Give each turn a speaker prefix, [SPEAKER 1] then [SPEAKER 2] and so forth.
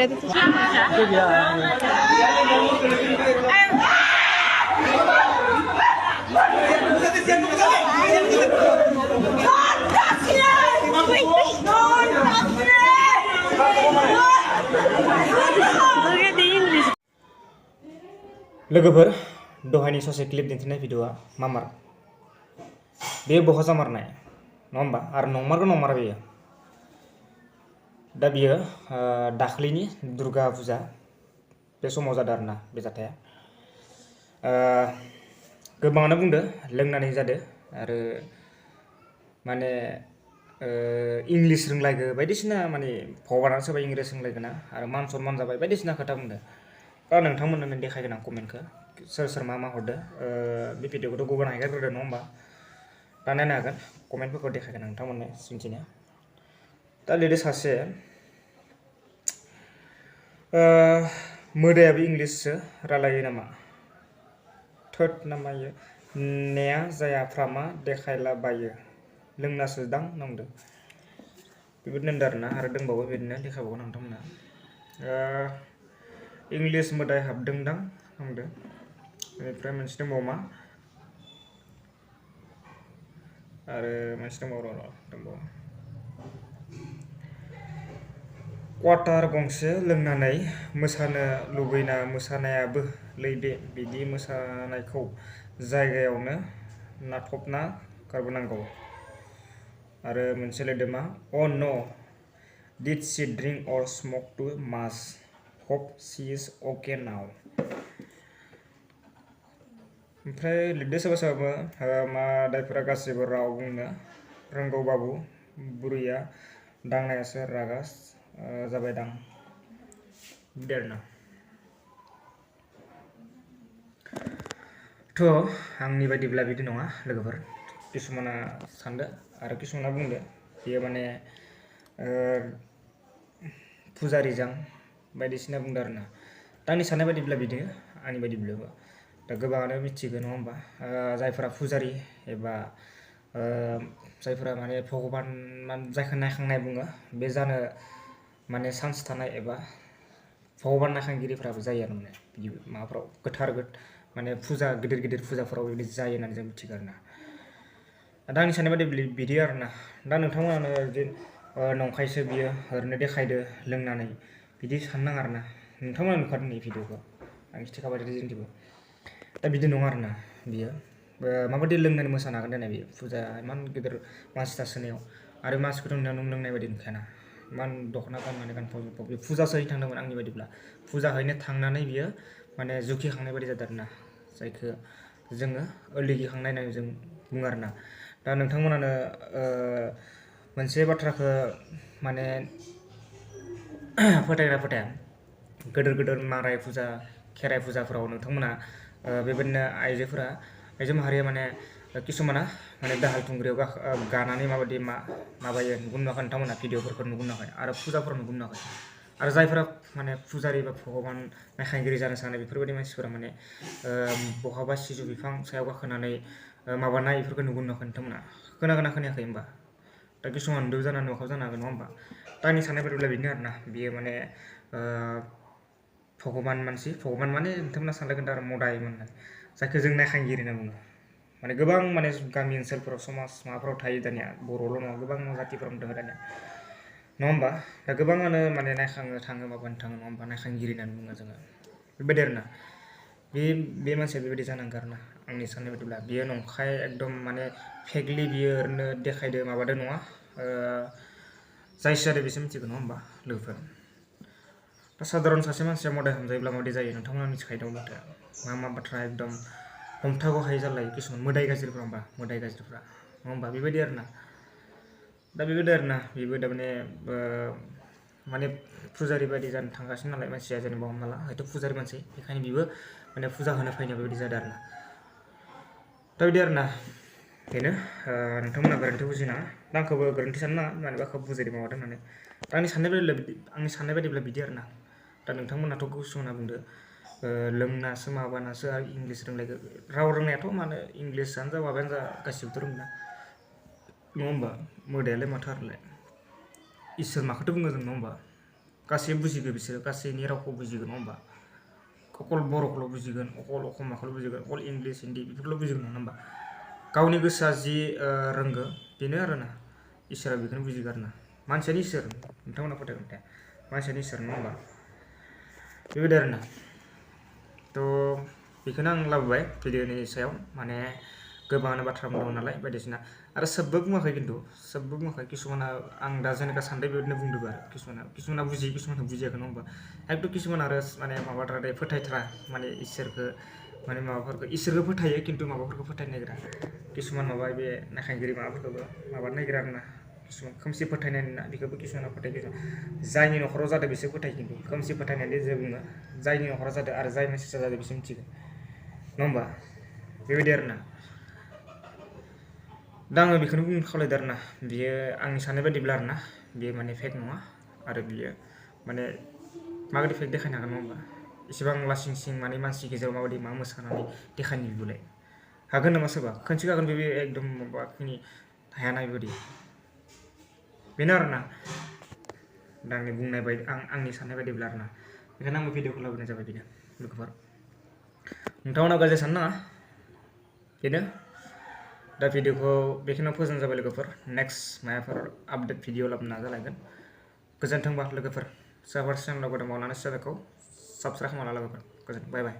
[SPEAKER 1] ada tuh.
[SPEAKER 2] लोगोफोर दहायनि ससे clip दिन्थिनाय भिडिअआ मामार बेयो बहा जामारनाय नङा होमबा आरो नंमारा बेयो दा बियो दाख्लैनि दुर्गा फुजा बे समाव जादों आरोना बे जाथाया गोबाङानो बुंदो लोंनानै जादो आरो माने इंलिश रोंलायगो बायदिसिना माने भगबानानो सोरबा इंलिश रोंलायगोना आरो मान सनमान जाबाय बायदिसिना खोथा बुंदो दा नोंथांमोननो देखायगोन आं कमेन्टखौ सोर मा हरदो बे भिडिअखौथ' गुबुन हेगारग्रोदो नङा होमबा दा नायनो हागोन कमेन्टफोरखौ देखायगोन आं नोंथांमोननो सिन्थिनो दा लिरदो सासे मोदायाबो इंलिशसो रायलायो नामा थोद नामा इयो नेया जायाफ्रामा देखायलाबायो लोंनासो दां नंदो बेबायदिनो होनदों आरोना आरो दंबावो बेबायदिनो देखायबावगोन नोंथांमोना इंलिश मोदाय हाबदोंदां नंदो बेनिफ्राय मोनसे दंबावो मा आरो मोनसे दंबावो क्वार्टार गंसे लोंनानै मोसानो लुबैना मोसानायाबो लैबे बिदि मोसानायखौ जायगायावनो नाथबना गारबोनांगौ आरो मोनसे लिरदो मा a no did she drink अर स्मक टू माच hope she is okay now ओमफ्राय लिरदो सोरबा मादायफोरा गासैबो राव बुंनो रोंगौ बाबु बुरैया दांनायासो रागा जाबायदां देरना थ' आंनि बायदिब्ला बिदि नङा लोगोफोर किसुमाना सानदो आरो किसुमाना बुंदो बेयो माने फुजारिजों बायदिसिना बुंदो आरोना दा आंनि साननाय बायदिब्ला बिदि आंनि बायदिब्लाबो दा गोबाङानो मिथिगौ नङा होमबा जायफोरा फुजारि एबा जायफोरा माने भगबान जायखौ नायखांनाय बुङो बे जानो माने चान्स थानाय एबा भगबान नायखांगिरिफ्राबो जायो आरो माने बिदि माबाफ्राव गोथार माने फुजा गिदिर फुजाफोराव बिदि जायो होननानै जों मिथिगौ आरोना दा आंनि साननाय बायदि बिदि आरोना दा नोंथांमोनानो जे नंखायसो बियो ओरैनो देखायदो लोंनानै बिदि साननाङा आरोना नोंथांमोना नुखादों नै भिडिअखौ आं खिथिखाबाय जोंथिंबो दा बिदि नङा आरोना बियो माबायदि लोंनानै मोसानो हागोन देनाय बियो फुजा इमान गिदिर मानसि थासोनायाव आरो मानसिखौथ' नों लोंनाय बायदि नुखायाना इमान दख'ना गाननानै गानफब जोमफब बे फुजासो हैनो थांदोंमोन आंनि बायदिब्ला फुजा हैनो थांनानै बियो माने जुखिखांनाय बायदि जादों आरोना जायखौ जोङो ओलोगिखांनाय होननानै जों बुङो आरोना दा नोंथांमोनानो मोनसे बाथ्राखौ माने फोथाया गोदोर माराय फुजा खेराइ फुजाफोराव नोंथांमोना बेबायदिनो आइजो माहारिया माने किसुमाना माने दाहाल थुंग्रियाव गानानै माबायदि माबायो नुगोन नुवाखै नोंथांमोना भिडिअफोरखौ नुगोन नुवाखै आरो फुजाफोराव नुगोन नुवाखै आरो जायफोरा माने फुजारि बा भगबान नायखांगिरि जानो सानो बेफोरबायदि मानसिफोरा माने बहाबा सिजौ बिफां सायाव गाखोनानै माबानाय बेफोरखौ नुगोन नुवाखै नोंथांमोना खोनायाखै होमबा दा किसुमान नुदों जानो नुवाखै जानो हागौ नङा होमबा दा आंनि साननाय बायदिब्ला बिदिनो आरोना बियो माने भगबान माने नोंथांमोना सानलायगोन आरो मदायमोन जायखौ जों नायखांगिरि होनना बुङो माने गोबां माने गामि ओनसोलफोराव समाज माबाफोराव थायो दानिया बर'ल' नङा गोबां जातिफोराव दङ दानिया नङा होमबा दा गोबाङानो माने नायखांनो थाङो माबानो थाङो नङा होमबा नायखांगिरि होननानै बुङो जोङो बेबायदि आरोना बे मानसिया बेबायदि जानांगौ आरोना आंनि साननाय बायदिब्ला बियो नंखाय एकदम माने फेकलि बियो ओरैनो देखायदो माबादो नङा जायसो जादों बेसो मिथिगौ नङा होमबा लोगोफोर दा साधारन सासे मानसिया मदाय हमजायोब्ला माबायदि जायो नोंथांमोना मिथिखायो दं बाथ्राया मा बाथ्रा एकदम हमथागौ हायै जालायो किसुमान मोदाय गाज्रिफ्रा नङा होमबा बेबायदि आरोना दा बेबायदि आरोना बेबो थारमाने माने फुजारि बायदि जानो थांगासिनो नालाय मानसिया जेनेबा हमना ला हयथ' फुजारि मानसि बेखायनो बेबो माने फुजा होनो फैनाय बेबायदि जादों आरोना दा बिदि आरोना बेनो नोंथांमोना गोरोन्थि बुजिनाङा दा आंखौबो गोरोन्थि सानो नाङा मानोबा आंखौ बुजायदों माबादों होननानै दा आंनि साननाय बायदिब्ला बिदि आरोना दा नोंथांमोनाथ' गुसु होनना बुंदो लोंनासो माबानासो आरो इंलिस रोंलायगो राव रोंनायाथ' मानो इंलिसानो जा माबायानो जा गासिबोथ' रोंना नङा होमबा मोदायालाय माथो आरोलाय इसोर माखौथ' बुङो जों नङा होमबा गासै बुजिगोन बिसोरो गासैनि रावखौ बुजिगोन नङा होमबा अकल बर'खौल' बुजिगोन अकल असमियाखौल' बुजिगोन अकल इंलिश हिन्दी बेफोरखौल' बुजिगोन नङा होमबा गावनि गोसोआ जि रोंगो बेनो आरोना इसोरा बेखौनो बुजिगोन आरोना मानसियानो इसोर नोंथांमोना फोथायगोन दे मानसियानो इसोर नङा होमबा बेबायदि आरोना थ' बेखौनो आं लाबोबाय भिडिअनि सायाव माने गोबाङानो बाथ्रा बुंदों नालाय बायदिसिना आरो सोबबो बुङाखै खिन्थु सोबबो बुङाखै किसुमाना आं दा जेनेका सानदों बेबायदिनो बुंदोंबो आरो किसुमाना बुजियो किसुमाना बुजियाखै नङा होमबा एकदम किसुमान आरो माने माबाद्राय फोथायथारा माने इसोरखौ माने माबाफोरखौ इसोरखौ फोथायो खिन्थु माबाफोरखौ फोथायनो नागिरा किसुमान माबा बे नाखायगिरि माबाफोरखौबो माबानो नागिरा आरोना किसुमान खोमसि फोथायनाय ना बेखौबो किसुमाना फोथायो जायनि न'खराव जादों बिसोर फोथायो खिन्थु खोमसि फोथायनायनि जे बुङो जायनि न'खराव जादों आरो जाय मानसिया जादों बिसोर मिथिगोन नङा होमबा बेबायदि आरोना दा आङो बेखौनो बुंनो खावलायदों आरोना बियो आंनि साननाय बायदिब्ला आरोना बियो माने फेक नङा आरो बियो माने माबायदि फेक देखायनो हागोन नङा होमबा इसेबां लासिं सिं माने मानसि गेजेराव माबायदि मा मोसानानै देखायनो बिबोलाय हागोन नामा सोरबा खनसे हागोन बे एकदम माबाखिनि हायाना बेबायदि बेनो आरोना दा आंनि बुंनाय बायदि आंनि साननाय बायदिब्ला आरोना बेखायनो आंबो भिडिअखौ लाबोनाय जाबाय बेनो लोगोफोर नोंथांमोना गाज्रि सानो नाङा बेनो दा भिडिअखौ बेखिनियाव फोजोबनाय जाबाय लोगोफोर नेक्स्ट माबाफोर आपडेट भिडिअ लाबोनो नाजालायगोन गोजोन्थोंबा लोगोफोर सोरबाफोर चेनेलाव गोदान मावनानै चेनेलखौ साबस्क्राइब खालामना लोगोफोर गोजोन्थों बाय बाय